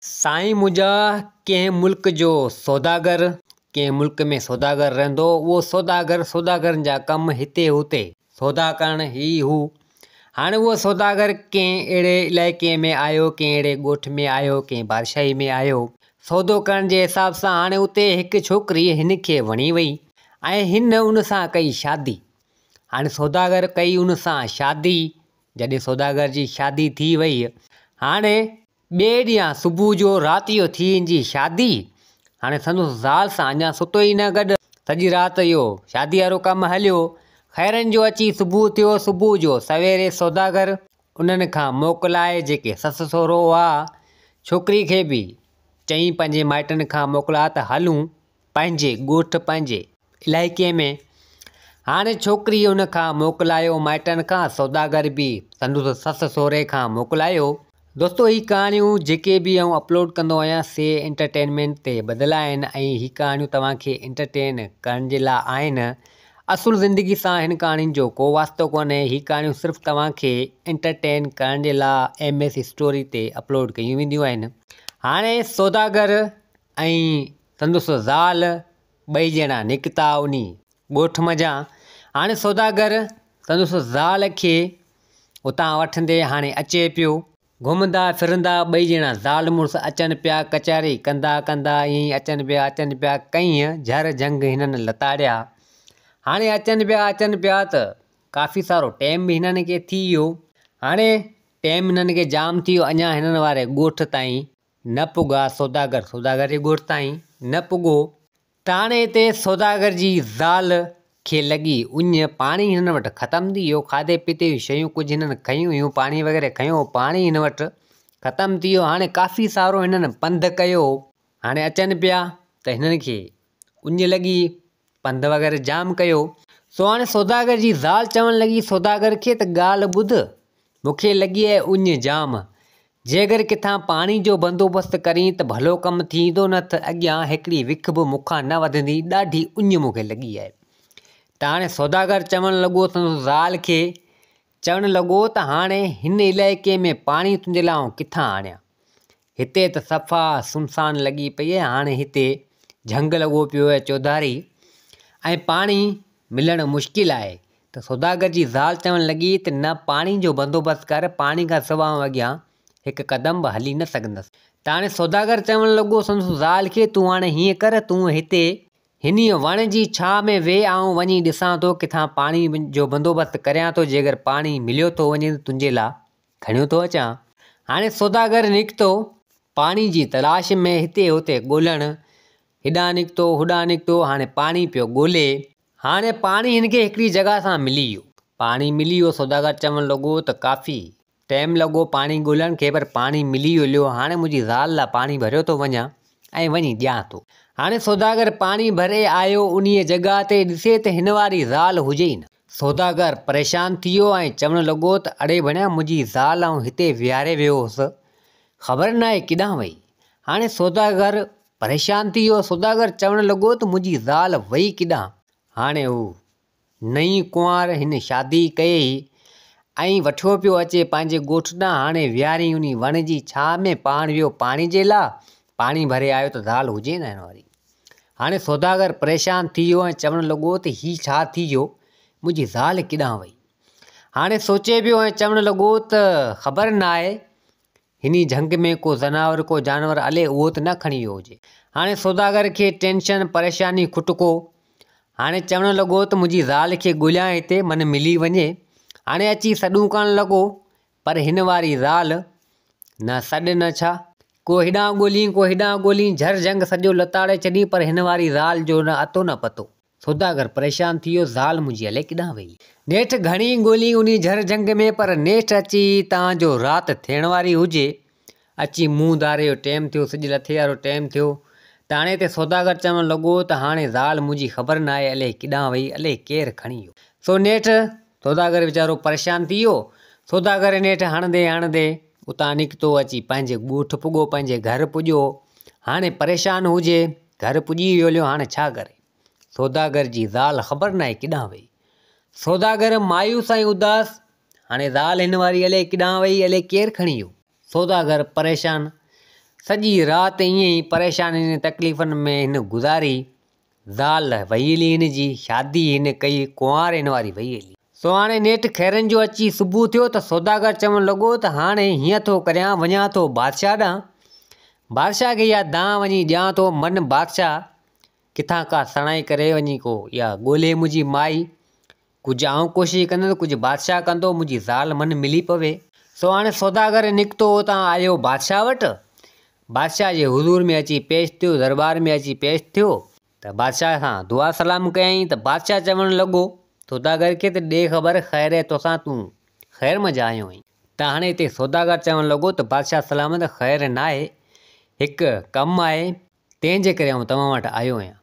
سائين منهنجا ڪنهن ملڪ جو سوداگر ڪنهن ملڪ ۾ سوداگر رهندو هو اهو سوداگر سوداگرن جا ڪم هتي هتي سودا ڪرڻ هي هو هاڻي اهو سوداگر ڪنهن اهڙي علائقي ۾ آيو ڪنهن اهڙي ڳوٺ ۾ آيو ڪنهن بادشاهي ۾ آيو سودو ڪرڻ جي حساب سان هاڻي اتي هڪ ڇوڪري هن کي وڻي وئي ۽ هن ان سان ڪئي شادي هاڻي سوداگر ڪئي ان سان شادي جڏهن سوداگر جي شادي ٿي وئي هاڻي ٻئي ڏينهن صبح جو رات جو ٿي هن جي شادي. هاڻي سندس زال سان اڃا ستو ئي نه گڏ. سڄي رات اهو شادي وارو ڪم هليو. خيرن جو اچي صبح ٿيو. صبح جو سويري سوداگر انهن کان موڪلائي جيڪي سس سهرو هئا، ڇوڪري کي به چئين پنهنجي مائٽن کان موڪلاء ته هلون پنهنجي ڳوٺ پنهنجي علائقي ۾. هاڻي ڇوڪري ان کان موڪلايو مائٽن کان، سوداگر به سندس سس سهري کان موڪلايو. دوستو هي ڪهاڻيون جيڪي به آئون اپلوڊ ڪندو آهيان سي انٽرٽينمينٽ تي ٻڌل آهن ۽ هي ڪهاڻيون توهان کي انٽرٽين ڪرڻ جي لاء آهن. اصل زندگي سان هن ڪهاڻين جو ڪو واسطو ڪونهي هي ڪهاڻيون صرف توهان کي انٽرٽين ڪرڻ جي لاء ايم ايس اسٽوري تي اپلوڊ ڪيون وينديون آهن. هاڻي سوداگر ۽ سندس زال ٻئي ڄڻا نڪتا انهي ڳوٺ منجهان. هاڻي سوداگر سندس زال کي اتان وٺندي هاڻي اچي پيو. گهمندا ڦرندا ٻئي ڄڻا زال مڙس اچن پيا، ڪچهري ڪندا ڪندا ائين ئي اچن پيا اچن پيا، ڪئين جهر جهنگ هنن لتاڙيا. هاڻي اچن پيا اچن پيا ته ڪافي سارو ٽيم به هنن کي ٿي ويو. هاڻي ٽيم هنن کي جام ٿي ويو، اڃا هنن واري ڳوٺ تائين نه پڳا، سوداگر سوداگر جي ڳوٺ تائين نه پڳو. ٽاڻي تي سوداگر جي زال کي لڳي اڃ، پاڻي هنن وٽ ختم ٿي ويو، کاڌي پيتي جون شيون ڪجهه هنن کنيون هيون، پاڻي وغيره کنيو هو، پاڻي هن وٽ ختم ٿي ويو، هاڻي ڪافي سارو هنن پنڌ ڪيو، هاڻي اچن پيا ته هنن کي اڃ لڳي، پنڌ وغيره جام ڪيو. سو هاڻي سوداگر جي زال چوڻ لڳي سوداگر کي ته ڳالهه ٻڌ، مون کي لڳي آهي اڃ جام، جيڪر ڪٿان پاڻي جو بندوبست ڪرين ته ڀلو ڪم ٿيندو نه ته اڳيان هڪڙي وک به مون کان نه وڌندي، ڏاڍي اڃ مون کي لڳي آهي. ته هاڻي سوداگر چوڻ لڳو سندس زال کي چوڻ لڳو ته هاڻي هن علائقي ۾ پاڻي تنهنجي لاء آئون ڪٿان آڻيان؟ هتي ته صفا سنسان لڳي پئي آهي، هاڻي هتي جهنگ لڳو پيو آهي چوڌاري ۽ پاڻي ملڻ مشڪل آهي ته سوداگر جي زال چوڻ لڳي ته نه پاڻي جو بندوبست ڪر، پاڻي کان سواء آئون اڳيان هڪ قدم به هلي نه سگهندس. ته هاڻي سوداگر چوڻ لڳو سندس زال کي تون هاڻي هيئن ڪر تون هتي هنيء وڻ جي ڇانء ۾ ويهه آئون وڃي ڏسان ٿو ڪٿان پاڻي جو بندوبست ڪريان ٿو جيڪر پاڻي مليو ٿو وڃي ته تنهنجي لاء کڻيو ٿو اچان. هاڻي سوداگر نڪتو پاڻي جي تلاش ۾ هتي هتي ڳولڻ، هيڏانهن نڪتو هوڏانهن نڪتو هاڻي پاڻي پيو ڳولي. هاڻي پاڻي هن کي هڪڙي جڳهه سان ملي ويو. پاڻي ملي ويو، سوداگر چوڻ لڳو ته ڪافي ٽيم لڳو پاڻي ڳولڻ کي پر پاڻي ملي ويو ليو هاڻي منهنجي زال لاء پاڻي ڀريو ٿو وڃان ۽ وڃي ڏيان ٿو. هاڻي سوداگر پاڻي ڀري آيو انهيء جڳهه تي ڏسي ته هن واري زال هجي ئي نه. سوداگر پريشان ٿي ويو ۽ چوڻ لڳو ته اڙي ڀڻيا منهنجي زال آئون هتي ويهاري ويو هوس خبر ناهي ڪيڏانهن وئي. هاڻي سوداگر پريشان ٿي ويو. سوداگر چوڻ لڳو ته منهنجي زال وئي ڪيڏانهن؟ هاڻي هو نئين ڪنوار هن شادي ڪئي ۽ وٺيو پيو اچي پنهنجي ڳوٺ ڏانهن. هاڻي ويهاري انهي وڻ جي ڇانء ۾ پاڻ ويو پاڻي جي لاء. پاڻي ڀري آيو ته زال هجي نه هن واري. هاڻي سوداگر پريشان ٿي ويو ۽ چوڻ لڳو ته هي ڇا ٿي ويو، منهنجي زال ڪيڏانهن وئي؟ هاڻي سوچي پيو ۽ چوڻ لڳو ته خبر ناهي هني جهنگ ۾ ڪو زناور ڪو جانور الي اهو ته نه کڻي ويو هجي. هاڻي سوداگر کي ٽينشن، پريشاني، کٽڪو. هاڻي چوڻ لڳو ته منهنجي زال کي ڳوليان هتي من ملي وڃي. هاڻي اچي سڏون ڪرڻ لڳو پر هن واري زال نه سڏ نه ڇا. ڪو هيڏانهن ڳولين ڪو هيڏانهن ڳولين جهر جهنگ سڄو لتاڙي ڇڏين پر هن واري زال جو نه اتو نه پتو. سوداگر پريشان ٿي ويو، زال منهنجي الائي ڪيڏانهن وئي. نيٺ گهڻي ڳولي انهي جهر جهنگ ۾ پر نيٺ اچي تان جو رات ٿيڻ واري هجي، اچي منهن ڌاري جو ٽيم ٿيو، سج لٿي وارو ٽيم ٿيو ته هاڻي هتي سوداگر چوڻ لڳو ته هاڻي زال منهنجي خبر ناهي الائي ڪيڏانهن وئي، الائي ڪير کڻي ويو. سو نيٺ سوداگر ويچارو پريشان ٿي ويو. سوداگر نيٺ هڻندي هڻندي اتان نڪتو، اچي پنهنجي ڳوٺ پڳو، پنهنجي گهر پڄيو. هاڻي پريشان هجي، گهر پڄي ويو هليو، هاڻي ڇا ڪري؟ سوداگر جي زال خبر ناهي ڪيڏانهن وئي. سوداگر مايوس ۽ اداس، هاڻي زال هن واري الائي ڪيڏانهن وئي، الائي ڪير کڻي ويو. سوداگر پريشان، سڄي رات ائين ئي پريشانين ۽ تڪليفن ۾ هن گذاري. زال وئي هلي هن جي، شادي هن ڪئي، ڪنوار هن واري وئي هلي. سو هاڻي نيٺ خيرن جو اچي صبح ٿيو ته سوداگر چوڻ لڳو ته هاڻي هيئن ٿو ڪريان، وڃان ٿو بادشاهه ڏانهن. بادشاهه کي اها دانهن وڃي ڏيان ٿو، من بادشاهه ڪٿان ڪا سڻائي ڪري وڃي ڪو اها ڳولهي منهنجي مائي. ڪجهه آئون ڪوشش ڪندس، ڪجهه بادشاهه ڪندو، منهنجي زال من ملي پوي. سو هاڻي سوداگر نڪتو اتان آيو بادشاهه وٽ. بادشاهه جي حضور ۾ اچي پيش ٿيو، درٻار ۾ اچي پيش ٿيو ته بادشاهه سان دعا سلام ڪيائين ته بادشاهه چوڻ لڳو سوداگر کي ته ڏي خبر خير اي توسان تون خير منجهه آيو آهين. ته هاڻي هتي سوداگر چوڻ لڳو ته بادشاهه سلامت خير ناهي، هڪ ڪم آهي، تنهن جي ڪري آئون توهان وٽ آيو آهيان.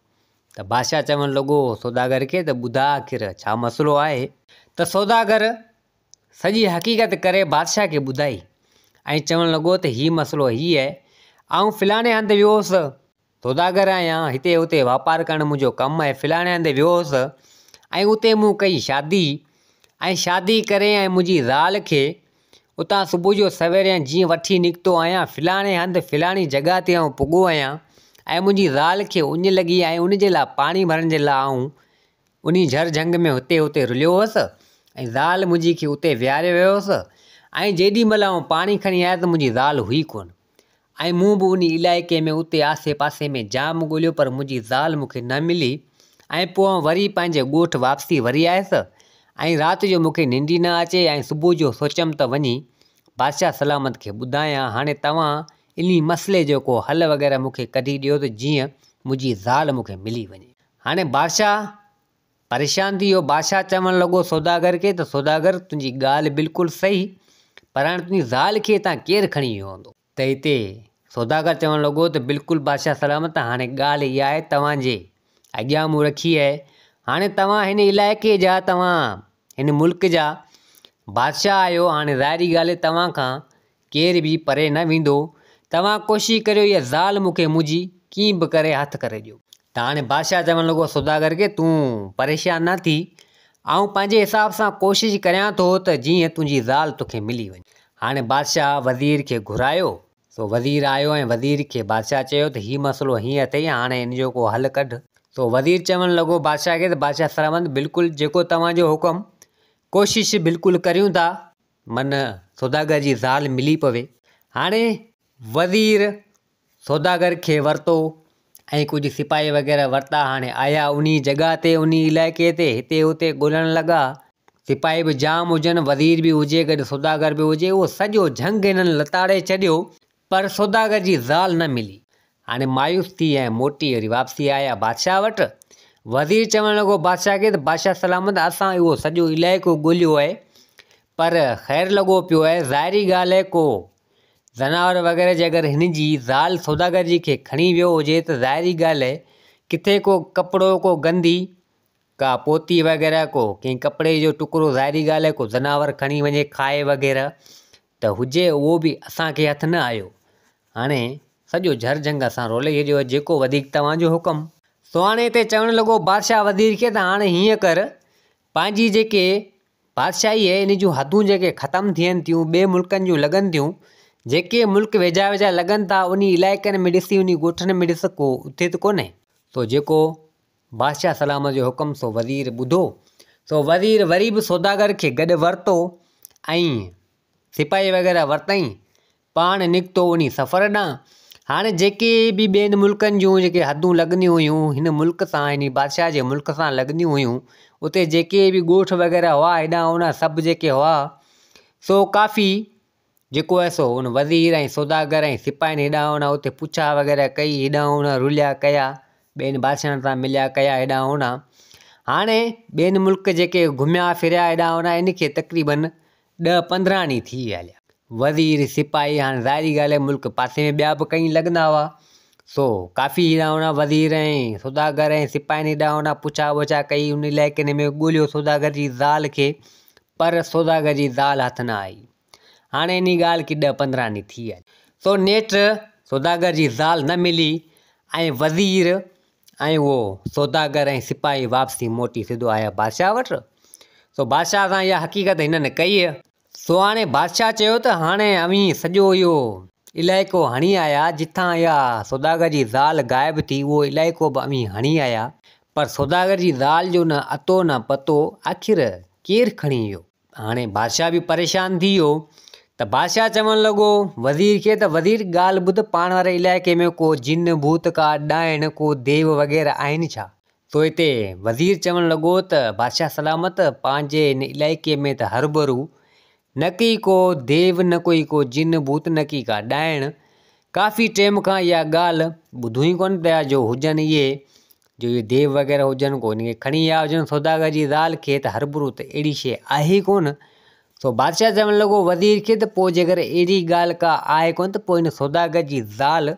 ته بادشاهه چوڻ لڳو سوداگر کي ته ٻڌاء آخر ڇا مسئلو آهي؟ ته سوداگر سڄي حقيقت ڪري بادشاهه کي ٻڌائي ۽ چوڻ لڳو ته هي مسئلو هي آهي، آئون فلاڻي هنڌ ويو هوس، سوداگر آهيان، هتي هتي واپار ڪرڻ منهنجو ڪم آهي، فلاڻي هنڌ ويو هوس ۽ اتي مون ڪئي شادي ۽ شادي ڪري ۽ منهنجي زال کي اتان صبح جو سوير يا جيئن وٺي نڪتو آهيان، فلاڻي هنڌ فلاڻي جڳهه تي آئون پڳو آهيان ۽ منهنجي زال کي اڃ لڳي ۽ ان جي لاء پاڻي ڀرڻ جي لاء آئون انهي جهر جهنگ ۾ هتي هتي رليو هوس ۽ زال منهنجي کي اتي ويهاري ويو هوس ۽ جيڏي مهل آئون پاڻي کڻي آيس ته منهنجي زال هئي ڪونه. ۽ مون به انهي علائقي ۾ اتي آسي پاسي ۾ جام ڳوليو پر منهنجي زال مون کي نه ملي ۽ پوء آئون وري پنهنجي ڳوٺ واپسي وري آيس ۽ رات جو مون کي ننڊ ئي نه اچي ۽ صبح جو سوچيم ته وڃي بادشاهه سلامت کي ٻڌايان هاڻي توهان انهي مسئلي جو ڪو حل وغيره مون کي ڪڍي ڏيو ته جيئن منهنجي زال مون کي ملي وڃي. هاڻي بادشاهه پريشان ٿي ويو. بادشاهه چوڻ لڳو سوداگر کي ته سوداگر تنهنجي ڳالهه بلڪل صحيح پر هاڻي تنهنجي زال کي هتان ڪير کڻي ويو هوندو؟ ته هتي سوداگر چوڻ لڳو ته بلڪل بادشاهه سلامت هاڻي ڳالهه اها آهي توهان جي اڳيان مون رکي آهي هاڻي توهان هن علائقي جا توهان هن ملڪ جا بادشاهه آهيو هاڻي ظاهري ڳالهه توهان کان ڪير به پري نه ويندو. توهان ڪوشش ڪريو اها زال مون کي منهنجي ڪيئن به ڪري هٿ ڪري ڏيو. ته هاڻي بادشاهه چوڻ لڳو سوداگر کي تون پريشان نه ٿي، آئون پنهنجي حساب سان ڪوشش ڪريان ٿو ته جيئن تنهنجي زال توکي ملي وڃي. هاڻي بادشاهه وزير کي گهرايو، سو وزير آيو ۽ وزير کي بادشاهه چيو ته هي مسئلو هيئن اٿئي هاڻي ان جو ڪو حل ڪڍ. سو وزير چوڻ لڳو بادشاهه کي ته بادشاهه سلامت بلڪل جيڪو توهان جو حڪم، ڪوشش بلڪل ڪريون ٿا. من سوداگر جي زال ملي پوي. هاڻي وزير سوداگر کي ورتو ۽ ڪجهه سپاهي وغيره ورتا. هاڻي آيا انهي جڳهه تي، انهي علائقي تي، هتي هتي ڳولڻ لڳا. سپاهي به جام هجن، وزير به هجي، گڏ سوداگر به هجي، اهو سڄو جهنگ هنن لتاڙي ڇڏيو، پر سوداگر جي زال نه ملي. هاڻي مايوس ٿي ۽ موٽي وري واپسي آيا بادشاهه وٽ. وزير چوڻ لڳو بادشاهه کي ته بادشاهه سلامت اسان اهو سڄو علائقو ڳوليو آهي پر خير لڳو پيو آهي ظاهري ڳالهه آهي ڪو زناور وغيره جي اگر هن جي زال سوداگر جي کي کڻي ويو هجي ته ظاهري ڳالهه آهي ڪٿي ڪو ڪپڙو ڪو گندي ڪا پوتي وغيره ڪو ڪنهن ڪپڙي جو ٽڪرو ظاهري ڳالهه آهي ڪو زناور کڻي وڃي کائي وغيره ته هجي اهو به اسان کي هٿ نه آيو. هاڻي سڄو جهر جهنگ اسان رولي ڇڏيو آهي، جيڪو وڌيڪ توهان جو حڪم. سو هاڻي هتي چوڻ لڳو بادشاهه وزير کي ته هاڻي هيئن ڪر، پنهنجي جيڪي بادشاهي آهي ان جون حدون جيڪي ختم ٿين ٿيون، ٻئي ملڪن جون لڳن ٿيون، جيڪي ملڪ ويجها ويجها لڳن ٿا، انهي علائقن ۾ ڏسي، انهي ڳوٺن ۾ ڏس، ڪو اتي ته ڪونهي. سو جيڪو بادشاهه سلامت جو حڪم سو وزير ٻڌو. سو وزير وري به سوداگر کي گڏ ورتو ۽ سپاهي وغيره ورتائين، پاڻ نڪتو انهي سفر ڏانهن. هاڻي جيڪي به ٻين ملڪن جون جيڪي حدون لڳنديون هيون، هن ملڪ سان، هن بادشاهه جي ملڪ سان لڳنديون هيون، اتي جيڪي به ڳوٺ وغيره هئا، هيڏانهن هوڏانهن سڀ جيڪي هئا، سو ڪافي جيڪو آهي سو ان وزير ۽ سوداگر ۽ سپاهين هيڏانهن هوڏانهن اتي پڇا وغيره ڪئي، هيڏانهن هوڏانهن رليا ڪيا، ٻين بادشاهن سان مليا ڪيا هيڏانهن هوڏانهن. هاڻي ٻين ملڪ جيڪي گهميا ڦريا هيڏانهن هوڏانهن ان کي تقريبن ڏهه 15 ڏينهن ٿي ويا هليا. وزير، سپاهي هاڻي ظاهري ڳالهه آهي ملڪ پاسي ۾ ٻيا به ڪئين لڳندا هئا، سو ڪافي هيڏانهن هوڏانهن وزير ۽ سوداگر ۽ سپاهين هيڏانهن هوڏانهن پڇا ٻڇا ڪئي، ان علائقن ۾ ڳوليو سوداگر جي زال کي پر سوداگر جي زال هٿ نه آئي. هاڻي انهي ڳالهه کي ڏهه 15 ڏينهن ٿي ويا. سو نيٺ سوداگر جي زال نه ملي ۽ وزير ۽ اهو سوداگر ۽ سپاهي واپسي موٽي سڌو آيا بادشاهه وٽ. سو بادشاهه سان اها حقيقت هنن ڪئي. سو هاڻي بادشاهه چيو ته هاڻي اوهين سڄو اهو علائقو هڻي آيا، جتان اها سوداگر جي زال غائب ٿي، اهو علائقو به اوهين هڻي آيا، پر سوداگر جي زال جو نه اتو نه پتو، آخر ڪير کڻي ويو؟ هاڻي بادشاهه به پريشان ٿي ويو ته بادشاهه چوڻ لڳو وزير کي ته وزير ڳالهه ٻڌ، پاڻ واري علائقي ۾ ڪو جن، ڀوت، ڪا ڏائڻ، ڪو ديو وغيره آهن ڇا؟ سو هتي وزير چوڻ لڳو ته بادشاهه سلامت، پنهنجي هن علائقي ۾ ته هربرو نه ڪي ڪو ديو نه ڪوئي ڪو جن ڀوت نه ڪي ڪا ڏائڻ. ڪافي ٽيم کان اها ڳالهه ٻڌون ئي ڪونه پيا جو هجن اهي جو اهي ديو وغيره هجن ڪو انهن کي کڻي آيا هجن سوداگر جي زال کي ته هربرو ته اهڙي شيء آهي ئي ڪونه. سو بادشاهه چوڻ لڳو وزير کي ته پوء جيڪر اهڙي ڳالهه ڪا آهي ڪونه ته پوء هن سوداگر جي زال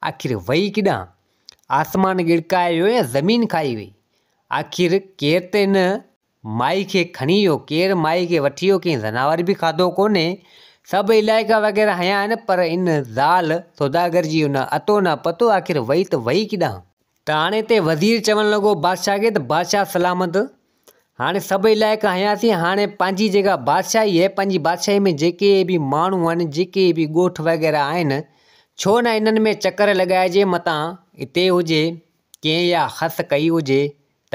آخر وئي ڪيڏانهن؟ آسمان ڳڙڪائي ويو يا زمين کائي وئي؟ آخر ڪير ته هن مائي کي کڻي ويو، ڪير مائي کي وٺي ويو، ڪنهن زناور به کاڌو ڪونهي، سڀ علائقا وغيره هنيا آهن، پر ان زال سوداگر جي نه اتو نه پتو، آخر وئي ته وئي ڪيڏانهن؟ ته هاڻي هتي وزير چوڻ لڳو بادشاهه کي ته بادشاهه سلامت، هاڻي سڀ علائقا هنياسين، هاڻي پنهنجي جيڪا بادشاهي آهي، پنهنجي بادشاهي ۾ جيڪي به ماڻهو آهن، جيڪي به ڳوٺ وغيره آهن، ڇو نه انهن ۾ چڪر لڳائجي، متان اتي هجي، ڪنهن اها خس ڪئي هجي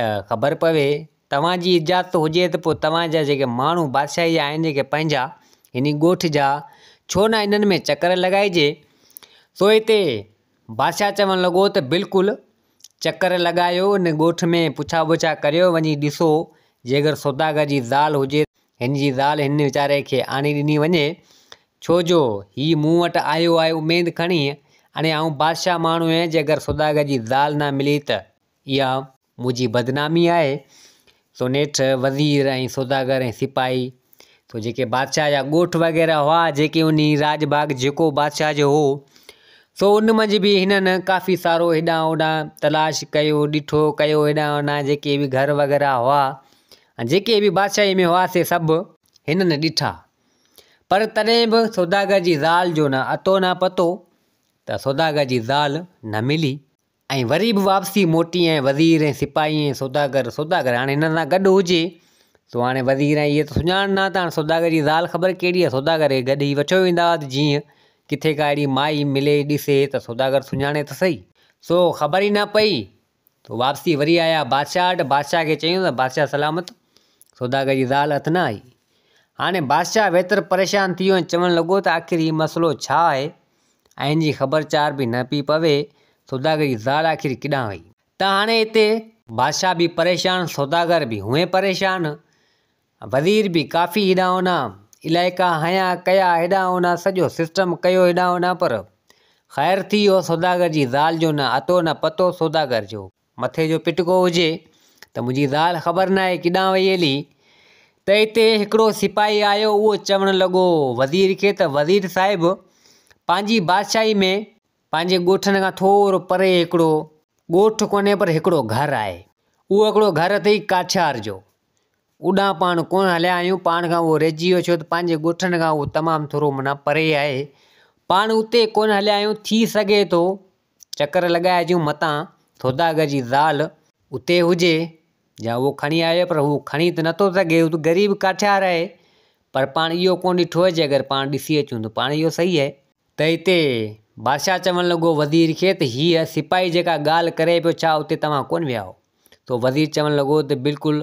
ته خبر پوي. توهان جي اجازت هجي ته پوء توهان جا جيڪي ماڻهو بادشاهي جا آهن جيڪي پنهنجا هن ڳوٺ جا ڇو نه انهن ۾ چڪر لڳائجي. سو هتي بادشاهه چوڻ لڳو ته بلڪل چڪر لڳايو ان ڳوٺ ۾ پڇا ٻڇا ڪريو وڃي ڏسو جيڪر سوداگر جي زال هجي هن جي زال هن ويچاري کي آڻي ڏني وڃي ڇو جو هي مون وٽ آيو آهي اميد کڻي، اڻي آئون بادشاهه ماڻهو آهيان، جيڪر سوداگر جي زال نه ملي ته اها منهنجي بدنامي آهي. سو نيٺ وزير ۽ سوداگر ۽ سپاهي سو جيڪي بادشاهه جا ڳوٺ وغيره هئا، جيڪي انهي راڄ ڀاڳ جيڪو بادشاهه جو هو، سو ان منجهه به هنن ڪافي سارو هيڏانهن هوڏانهن تلاش ڪيو، ڏٺو ڪيو هيڏانهن هوڏانهن جيڪي به گهر وغيره هئا ۽ جيڪي به بادشاهي ۾ هئا سي سڀ هنن ڏٺا. پر تڏهن به سوداگر جي زال جو نه اتو نه پتو ته سوداگر جي زال نه ملي ۽ وري به واپسي موٽي ۽ وزير ۽ سپاهي ۽ سوداگر سوداگر هاڻي هنن سان گڏ هجي سو هاڻي وزير ۽ اهي ته سڃاڻن نه ته هاڻي سوداگر جي زال خبر ڪهڙي آهي سوداگر کي گڏ ئي وٺيو ويندا هئا ته جيئن ڪٿي ڪا اهڙي مائي ملي ڏسي ته سوداگر سڃاڻي ته سهي سو خبر ئي نه پئي ته واپسي وري آيا بادشاهه وٽ، بادشاهه کي چيائون ته بادشاهه سلامت، سوداگر جي زال هٿ نه آئي. هاڻي بادشاهه ويتر پريشان ٿي ويو ۽ چوڻ لڳو ته آخر هي مسئلو ڇا آهي ۽ هن جي خبر چار به نه پئي پوي، سوداگر جي زال آخر ڪيڏانهن وئي؟ ته هاڻي هتي بادشاهه به پريشان، سوداگر به هونئن پريشان، وزير به ڪافي هيڏانهن هوڏانهن علائقا هنيا ڪيا هيڏانهن هوڏانهن سڄو سسٽم ڪيو هيڏانهن هوڏانهن پر خير ٿي ويو سوداگر جي زال جو نه اتو نه پتو سوداگر جو مٿي جو پٽڪو هجي ته منهنجي زال خبر ناهي ڪيڏانهن وئي هلي ته اتي هڪڙو سپاهي آيو اهو چوڻ لڳو وزير کي ته وزير صاحب پنهنجي بادشاهي ۾ پنهنجي ڳوٺن کان ٿورو پري هڪڙو ڳوٺ ڪونهي پر هڪڙو گهر آهي اهو هڪڙو گهر اٿئي ڪاٺيار جو اوڏانهن پاڻ ڪونه هليا آهيون، پاڻ کان اهو رهجي ويو ڇو ته پنهنجي ڳوٺن کان اهو تمام ٿورو معنيٰ پري آهي، پاڻ اتي ڪونه هليا آهيون، ٿي سگهي ٿو چڪر لڳائي اچون متان سوداگر جي زال اتي هجي يا اهو کڻي آيو پر هو کڻي ته نٿو سگهي هو ته غريب ڪاٺيار آهي پر پاڻ اهو ڪونه ڏٺو آهي جي اگر پاڻ ڏسي اچون ته پاڻ اهو صحيح آهي. ته اتي بادشاهه چوڻ لڳو وزير کي ته هيء سپاهي جيڪا ڳالهه ڪري پيو ڇا اتي توهان ڪونه ويا هئو؟ سو وزير چوڻ لڳو ته بلڪل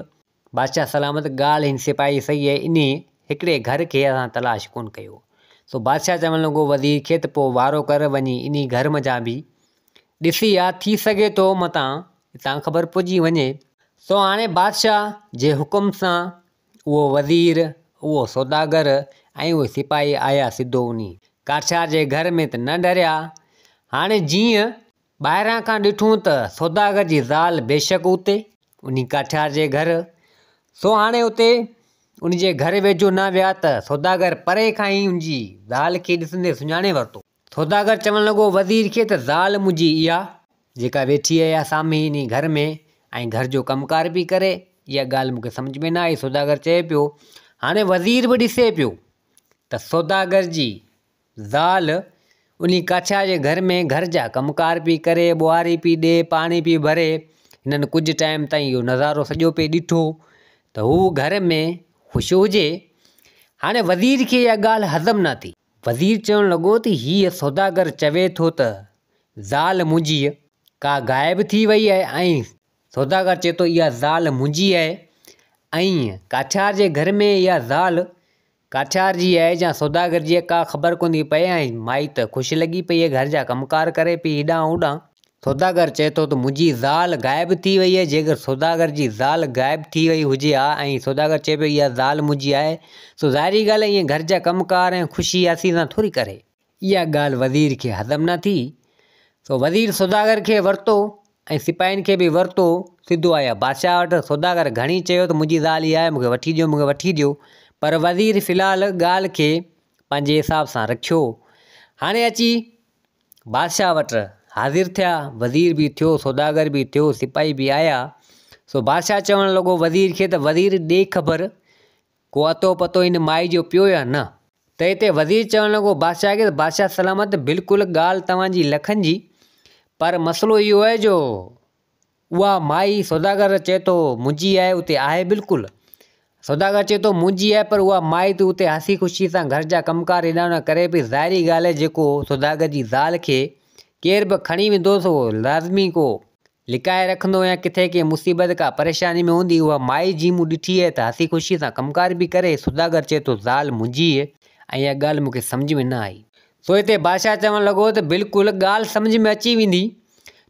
بادشاهه سلامت ڳالهه هن سپاهي جي صحيح آهي انهي هڪڙي گهر کي اسان تلاش ڪونه ڪيو. سو بادشاهه چوڻ لڳو وزير کي ته پوء وارو ڪر وڃي انهي گهر منجهان به ڏسي آ ٿي سگهي ٿو متان اتان خبر پئجي وڃي. سو هاڻي بادشاهه جي حڪم سان اهو وزير، اهو سوداگر ۽ اهي سپاهي آيا سڌو انهي ڪاٺيار جي گهر ۾ ته نه ڍريا. هاڻي جيئن ٻاهران کان ڏٺون ته سوداگر جي زال بيشڪ اتي، انهي ڪاٺيار جي گهر. سو هاڻي اتي ان جي گهر ويجهو نه ويا ته سوداگر پري کان ئي ان جي زال کي ڏسندي سڃاڻي ورتو. سوداگر چوڻ لڳو وزير کي ته زال منهنجي اها، جيڪا ويٺي آهي اها سامهين انهي گهر ۾ ۽ گهر جو ڪم ڪار پئي ڪري، اها ڳالهه مون کي سمجهه ۾ نه آئي. سوداگر چئي پيو. هاڻي وزير به ڏسي پيو ته سوداگر جي زال انهي ڪاٺيا جي گهر ۾ گهر جا ڪم ڪار پئي ڪري، ٻوهاري پئي ڏي، پاڻي پئي ڀري. هنن ڪجهه ٽائيم تائين اهو نظارو سڄو پئي ڏٺو ته هو گهر ۾ خوش هجي. هاڻي وزير کي اها ڳالهه هضم نه ٿي. وزير چوڻ لڳو ته هيء سوداگر چوي ٿو ته زال منهنجي ڪا غائب ٿي وئي آهي ۽ سوداگر چئي ٿو اها زال منهنجي آهي ۽ ڪاٺيار جي گهر ۾ اها زال ڪاٺيار جي آهي يا سوداگر جي آهي ڪا خبر ڪونه ٿي پئي ۽ مائي ته خوش لڳي پئي آهي گهر جا ڪم ڪار ڪري پئي هيڏانهن هوڏانهن. سوداگر چئي ٿو ته منهنجي زال غائب ٿي وئي آهي جيڪر سوداگر جي زال غائب ٿي وئي هجي ها ۽ سوداگر چئي پيو اها زال منهنجي آهي سو ظاهري ڳالهه آهي ائين گهر جا ڪم ڪار ۽ خوشي هاسي سان ٿوري ڪري. اها ڳالهه وزير کي هضم نه ٿي، سو وزير سوداگر کي ورتو ۽ سپاهين کي به ورتو، سڌو آيا بادشاهه وٽ. سوداگر گهڻي چيو ته منهنجي زال اها آهي، مون کي وٺي ڏيو، مون کي وٺي ڏيو. پر وزير في الحال ڳالهه کي پنهنجي حساب سان رکيو. هاڻي اچي بادشاهه وٽ حاضر ٿيا. وزير به ٿيو، سوداگر به ٿيو، سپاهي به آيا. سو بادشاهه چوڻ لڳو وزير کي ته وزير ڏي خبر ڪو اتو پتو هن مائي جو پيو يا نه؟ ته هتي وزير چوڻ لڳو بادشاهه کي ته بادشاهه سلامت بلڪل ڳالهه توهان جي لکن جي پر مسئلو اهو آهي جو اها مائي سوداگر چئي ٿو منهنجي آهي اتي آهي بلڪل سوداگر چئي ٿو منهنجي آهي پر اها مائي ته اتي هسي خوشي سان گهر جا ڪم ڪار هيڏانهن هوڏانهن ڪري پئي ظاهري ڳالهه آهي جيڪو سوداگر جي زال کي ڪير به کڻي ويندو سو لازمي ڪو لڪائي رکندو يا ڪٿي ڪنهن مصيبت ڪا پريشاني ۾ هوندي اها مائي جي مون ڏٺي آهي ته هسي خوشي سان ڪم ڪار به ڪري سوداگر چئي ٿو زال منهنجي ۽ اها ڳالهه مون کي سمجهه ۾ نه آئي. سو هتي بادشاهه چوڻ لڳو ته بلڪل ڳالهه سمجهه ۾ اچي ويندي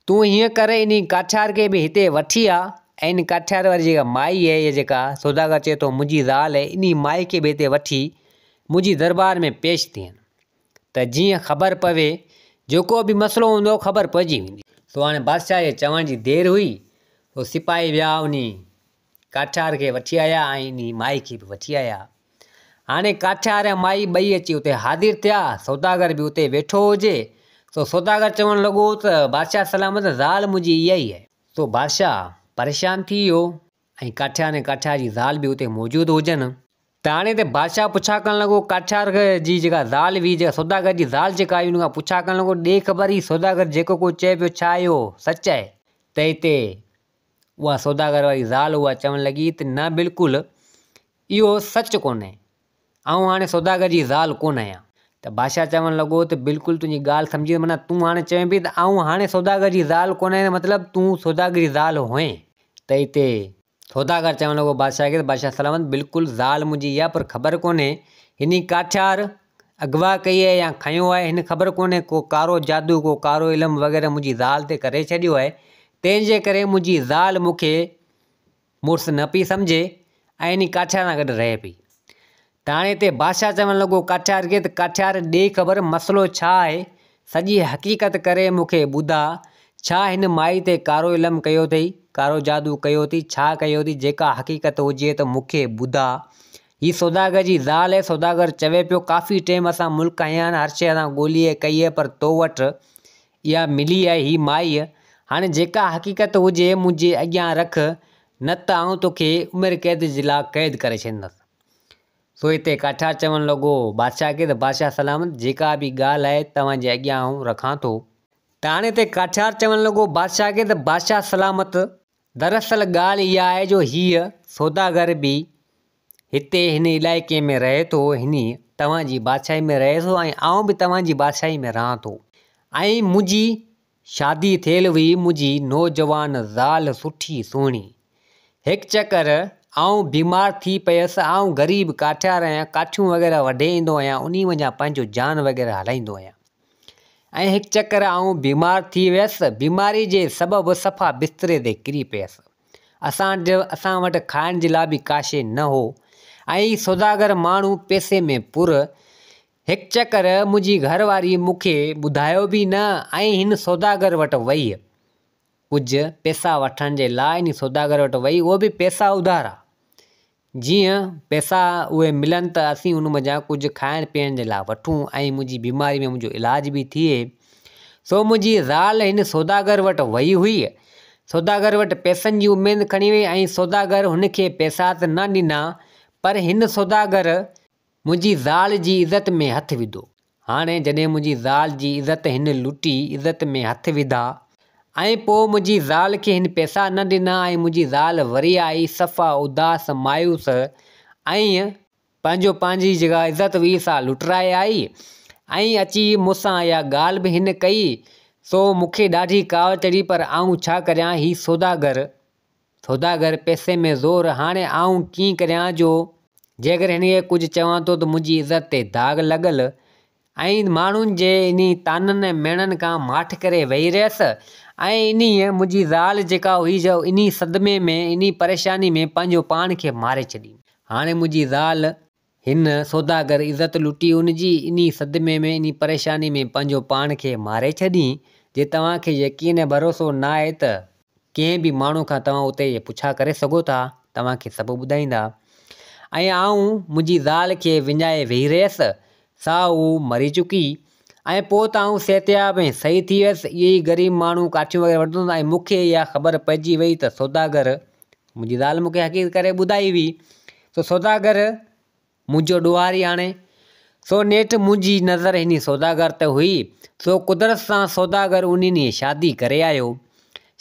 تون هيئن ڪر انهي ڪاٺيار کي به هتي وٺي آ ۽ ان ڪاٺيار واري جيڪا مائي آهي يا جيڪا سوداگر چئي ٿو منهنجي زال آهي انهي مائي کي به هتي وٺي منهنجي دربار ۾ پيش ٿين. ته جيئن خبر پوي، جيڪو به مسئلو هوندو خبر پئجي ويندي. سو هاڻي بادشاهه جي چوڻ جي دير هئي، سو سپاهي ويا انهي ڪاٺيار کي وٺي آيا ۽ انهي مائي کي به وٺي آيا. هاڻي ڪاٺيار ۽ مائي ٻئي اچي اتي حاضر ٿيا، سوداگر به اتي ويٺو هجي، سو سوداگر چوڻ لڳو ته بادشاهه سلامت زال منهنجي اها ئي آهي. سو بادشاهه پريشان ٿي ويو ۽ ڪاٺيار ۽ ڪاٺيار جي زال به اتي موجود هجن. ته هاڻي ته بادشاهه پڇا ڪرڻ لڳو، ڪاٺيار جي جيڪا زال هئي، جيڪا سوداگر جي زال جيڪا هئي، ان کان پڇا ڪرڻ لڳو، ڏي خبر هي سوداگر جيڪو ڪجهه چئي پيو ڇا اهو سچ آهي؟ ته هتي اها سوداگر واري زال اها چوڻ لڳي ته نه بلڪل اهو سچ ڪونهي، آئون هاڻي سوداگر جي زال ڪونه آهيان. ته بادشاهه چوڻ لڳو ته بلڪل تنهنجي ڳالهه سمجهي معنيٰ تون هاڻي چوين پئي ته آئون هاڻي سوداگر جي زال ڪونه آهيان مطلب تون سوداگر جي زال هئين. ته هتي سوداگر چوڻ لڳو بادشاهه کي ته بادشاهه سلامت بلڪل زال منهنجي اها پر خبر ڪونهي هن ڪاٺيار اغوا ڪئي آهي يا کنيو آهي هن خبر ڪونهي ڪو ڪارو جادو ڪو ڪارو علم وغيره منهنجي زال تي ڪري ڇڏيو آهي تنهن جي ڪري منهنجي زال مون کي مڙس نه پئي سمجهي ۽ انهي ڪاٺيار سان گڏ رهي پئي. ته هاڻي هتي بادشاهه چوڻ لڳو ڪاٺيار کي ته ڪاٺيار ڏي خبر مسئلو ڇا آهي، سڄي حقيقت ڪري مون کي ٻڌاء، ڇا هن مائي تي ڪارو علم ڪيو اٿئي، ڪارو جادو ڪيو اٿئي، ڇا ڪيو اٿئي، جيڪا حقيقت هجي ته مون کي ٻڌاء. هي سوداگر جي زال آهي، سوداگر چوي پيو ڪافي ٽيم اسان ملڪ هنيا آهن، هر شيء اسان ڳولي ۽ ڪئي آهي پر تو وٽ اها ملي آهي هي مائيء، هاڻي جيڪا حقيقت هجي منهنجي اڳيان رک، نه ته آئون توکي عمر قيد جي لاء قيد ڪري ڇڏيندس. سو هتي ڪاٺيار چوڻ لڳو بادشاهه کي ته بادشاهه سلامت جيڪا به ڳالهه آهي توهان جي اڳيان آئون رکان ٿو. ته هاڻي هتي ڪاٺيار چوڻ لڳو بادشاهه کي ته بادشاهه سلامت دراصل ڳالهه اها آهي جو هيء سوداگر به هتي هن علائقي ۾ رهي ٿو، هن توهان جي بادشاهي ۾ رهي ٿو ۽ آئون به توهان جي بادشاهي ۾ رهان ٿو ۽ منهنجي شادي ٿيل هئي، منهنجي نوجوان زال سٺي سهڻي. هڪ چڪر آئون بيمار ٿي پيس، آئون غريب ڪاٺيار آهيان، ڪاٺيون وغيره وڍي ايندو آهيان، انهي منجهان پنهنجو جان وغيره هلائيندو آهيان. ۽ هڪ چڪر آئون بيمار ٿي ويس، بيماري جي سبب صفا بستري تي ڪري پيس. اسان اسان وٽ کائڻ جي لاء به ڪا شيء نه هو ۽ هي سوداگر ماڻهو پئسي ۾ پر. هڪ چڪر منهنجي گهر واري مون کي ٻڌايو به نه ۽ هن سوداگر وٽ وئي. ڪجهه پئسا وٺڻ جي لاء انهي سوداگر وٽ وئي، اهو به پئسا اڌارا. جيئن پئسا اهي ملن ته اسين ان منجهان ڪجهه کائڻ پيئڻ جي لاء وٺون ۽ منهنجي بيماري ۾ منهنجو علاج به ٿئي. سو منهنجي زال هن سوداگر وٽ وئي هئي. سوداگر وٽ پئسن جي اميد کڻي وئي ۽ سوداگر هن کي پئسا ته نه ڏنا پر هن سوداگر منهنجي زال جي عزت ۾ هٿ وڌو. هاڻي جڏهن منهنجي زال جي عزت هن لٽي، عزت ۾ هٿ وڌا، ۽ پوء منهنجي زال کي هن پئسا نه ڏنا ۽ منهنجي زال وري آئي صفا اداس مايوس ۽ پنهنجو پنهنجي جيڪا عزت هئي سا لٽرائي آئي ۽ اچي مون سان اها ڳالهه به هن ڪئي، سو مون کي ڏاڍي ڪاوڙ چڙهي پر آئون ڇا ڪريان هي سوداگر، سوداگر پئسي ۾ زور، هاڻي آئون ڪيئن ڪريان جو جيڪر هن کي ڪجهه چوان ٿو ته منهنجي عزت تي داغ لڳل ۽ ماڻهن جي انهي طعنن ۽ ميڻن کان ماٺ ڪري ويهي رهيس ۽ انهيء منهنجي زال جيڪا هئي جو انهي صدمي ۾ انهي پريشاني ۾ پنهنجو پاڻ کي ماري ڇڏي. هاڻي منهنجي زال هن سوداگر عزت لٽي ان جي انهي صدمي ۾ انهي پريشاني ۾ پنهنجو پاڻ کي ماري ڇڏين، جي توهان کي يقين ۽ ڀروسو نه آهي ته ڪنهن به ماڻهو کان توهان اتي پڇا ڪري سگهو ٿا، توهان کي سڀ ٻڌائيندا. ۽ آئون منهنجي زال کي وڃائي ويهي رهيس، سا هو مري چڪي ۽ پوء ته آئون صحتياب ۽ صحيح ٿي ويس، اهي ئي غريب ماڻهو ڪاٺيون وغيره وٺندو هوس ۽ مون کي اها خبر پئجي وئي ته سوداگر منهنجي زال مون کي حقيقت ڪري ٻڌائي هئي سو سوداگر منهنجو ڏوهاري هاڻي سو نيٺ منهنجي نظر هني سوداگر تي هئي سو قدرت سان سوداگر انهي ڏينهن شادي ڪري آيو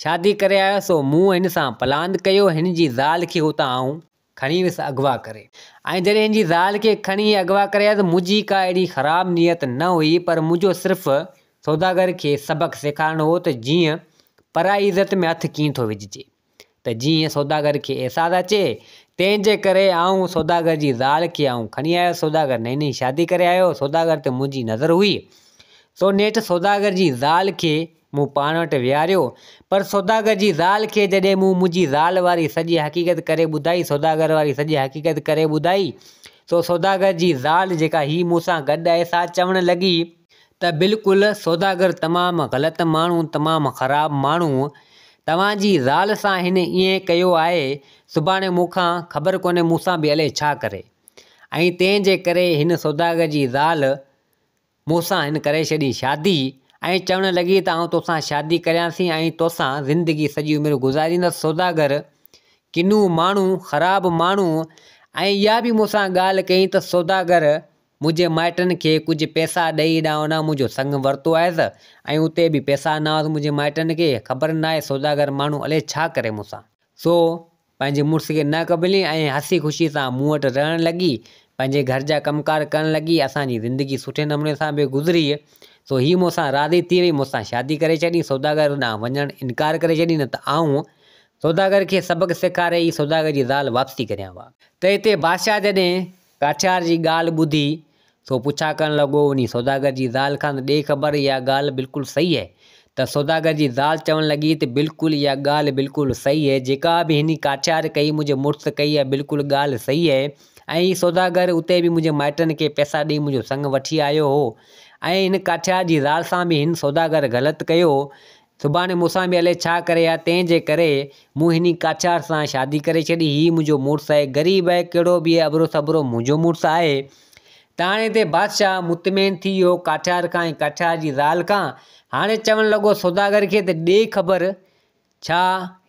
شادي ڪري آيو سو مون هن سان پلاند ڪيو هن جي زال کي اتان آئون کڻي ويس اغوا ڪري ۽ جڏهن هن جي زال کي کڻي اغوا ڪري آيس منهنجي ڪا اهڙي خراب نيت نه هئي پر منهنجو صرف سوداگر کي سبق سيکارڻو هو ته جيئن پرائي عزت ۾ هٿ ڪيئن ٿو وجهجي. ته جيئن سوداگر کي احساس اچي، تنهن جي ڪري آئون سوداگر جي زال کي آئون کڻي آيس، سوداگر نئين نئين شادي ڪري آيو هو، سوداگر تي منهنجي نظر هئي، سو نيٺ سوداگر جي زال کي مون پاڻ وٽ ويهاريو، پر سوداگر جي زال کي جڏهن مون منهنجي زال واري سڄي حقيقت ڪري ٻڌائي، سوداگر واري سڄي حقيقت ڪري ٻڌائي، سو سوداگر جي زال جيڪا هئي مون سان گڏ آهي، سا چوڻ لڳي. ته بلڪل سوداگر تمام غلط ماڻهو، تمام خراب ماڻهو، توهان جي زال سان هن ائين ڪيو آهي، سڀاڻي مون کان خبر ڪونهي مون سان به الائي ڇا ڪري. ۽ تنهن جي ڪري هن سوداگر جي زال مون سان هن ڪري ڇڏي شادي ۽ چوڻ لڳي ته آئون توسان شادي ڪريان ٿي ۽ توسان زندگي سڄي عمر گذاريندس سوداگر ڪنو ماڻهو، خراب ماڻهو ۽ اها به مون سان ڳالهه ڪيائين ته سوداگر منهنجي مائٽن کي ڪجهه پئسا ڏئي هيڏانهن هوڏانهن منهنجو سڱ ورتو آهيس ۽ اتي به پئسا نه هئس منهنجي مائٽن کي خبر ناهي سوداگر ماڻهو الائي ڇا ڪري مون سان. سو پنهنجي مڙس کي نه قبولي ۽ هسي خوشي سان مون وٽ رهڻ لڳي پنهنجي گهر جا ڪم ڪار ڪرڻ لڳي اسان جي زندگي سٺي نموني سان به گذري سو هي مون سان راضي ٿي وئي مون سان شادي ڪري ڇڏي سوداگر ڏانهن وڃڻ انڪار ڪري ڇڏي نه ته آئون سوداگر کي سبق سيکاري ئي سوداگر جي زال واپسي ڪريان ها. ته هتي بادشاهه جڏهن ڪاٺيار جي ڳالهه ٻڌي، سو پڇا ڪرڻ لڳو، انهي سوداگر جي زال کان ته ڏي خبر اها ڳالهه بلڪل صحيح اهي؟ ته سوداگر جي زال چوڻ لڳي ته بلڪل اها ڳالهه بلڪل صحيح اهي، جيڪا به هني ڪاٺيار ڪئي منهنجي مڙس ڪئي اها بلڪل ڳالهه صحيح اهي ۽ هي سوداگر اتي به منهنجي مائٽن کي پئسا ڏئي منهنجو سڱ وٺي آيو هو ۽ هن ڪاٺيار جي زال سان به هن سوداگر غلط ڪيو سڀاڻي مون سان به الائي ڇا ڪري ها، تنهن جي ڪري مون هني ڪاڇار سان شادي ڪري ڇڏي. هي منهنجو مڙس آهي، غريب آهي، ڪهڙو به آهي، اڀرو سڀرو منهنجو مڙس آهي. ته هاڻي هتي بادشاهه مطمئن ٿي ويو ڪاٺيار کان ۽ ڪاٺيار جي زال کان. هاڻي چوڻ لڳو سوداگر کي ته ڏي خبر، ڇا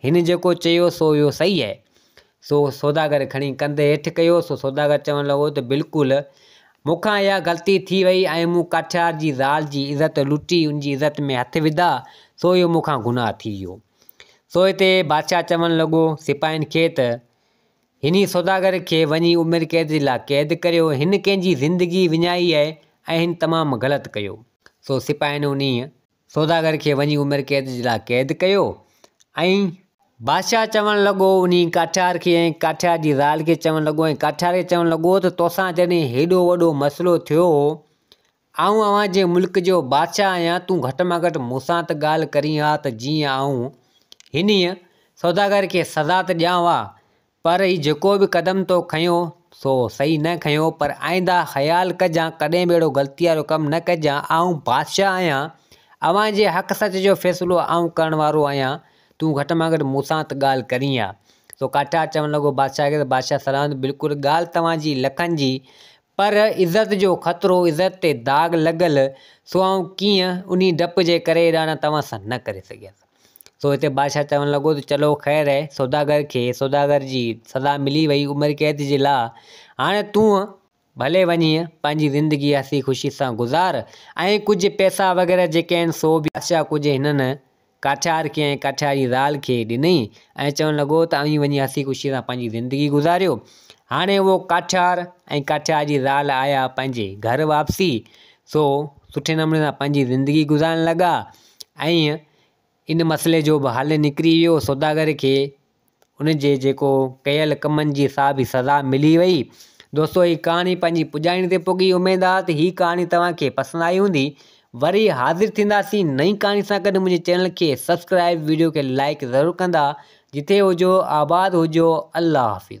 هن جيڪو چيو سو اهو صحيح آهي؟ سو سوداگر کڻي ڪنڌ هيٺ ڪيو، سو سوداگر چوڻ لڳو ته بلڪل مون کان اها غلطي ٿي وئي ۽ مون ڪاٺيار جي زال جي عزت لٽي، ان جي عزت ۾ هٿ وڌا، سو اهو مون کان گناهه ٿي ويو. سو هتي بادشاهه چوڻ لڳو سپاهين کي ته هني سوداگر کي وڃي عمر قيد جي لاء قيد ڪريو، هن ڪنهن جي زندگي وڃائي آهي ۽ هن تمام غلط ڪيو. سو سپاهين انهيء سوداگر کي وڃي عمر قيد جي لاء قيد ڪيو ۽. بادشاهه چوڻ لڳو، انهي ڪاٺيار کي ۽ ڪاٺيار جي زال کي چوڻ لڳو ۽ ڪاٺيار کي چوڻ لڳو ته توسان جڏهن هيڏو وڏو مسئلو ٿيو هو، آئون اوهان جي ملڪ جو بادشاهه آهيان، تون گهٽ مان گهٽ مون سان ته ڳالهه ڪرين ها ته جيئن آئون هنيء سوداگر کي سزا ته ڏيان ها، پر هي جيڪو به قدم تو کنيو سو صحيح نه کنيو پر آئنده خيال ڪجان ڪڏهن به اهڙو غلطي وارو ڪم نه ڪجان آئون بادشاهه آهيان اوهان جي حق سچ جو فيصلو آئون ڪرڻ وارو آهيان تون گهٽ مان گهٽ مون سان ته ڳالهه ڪرين ها. سو ڪاٺيار چوڻ لڳو بادشاهه کي ته بادشاهه سلامت بلڪل ڳالهه توهان جي لکن جي پر عزت جو خطرو عزت تي داغ لڳل سو آئون ڪيئن انهي ڊپ جي ڪري اهڙا نه توهان سان نه ڪري سگهيس. سو هتي بادشاهه چوڻ لڳو ته چلو خير اهي سوداگر کي سوداگر جي سزا ملي وئي عمر قيد جي لا هاڻي تون ڀلي وڃي پنهنجي زندگي هسي خوشي سان گذار ۽ ڪجهه پئسا وغيره جيڪي آهن سو به بادشاهه ڪجهه هنن ڪاٺيار کي ۽ ڪاٺيار جي زال کي ڏنئي ۽ چوڻ لڳو ته اوهين وڃي هسي خوشي سان پنهنجي زندگي گذاريو هاڻي اهو ڪاٺيار ۽ ڪاٺيار جي زال آيا پنهنجي گهر واپسي سو سٺي نموني سان پنهنجي زندگي گذارڻ لڳا ۽ ان مسئلي جو به حل نڪري ويو سوداگر کي ان جي جيڪو ڪيل ڪمن جي سا به سزا ملي وئي دوستو هي ڪهاڻي پنهنجي پڄاڻي تي پڳي اميد آ ته هي ڪهاڻي توهان کي پسند آئي هوندي وري حاضر ٿينداسين نئين ڪهاڻي سان گڏ منهنجي چينل کي سبسڪرائب ويڊيو کي لائڪ ضرور ڪندا جتي هجو آباد هجو الله حافظ.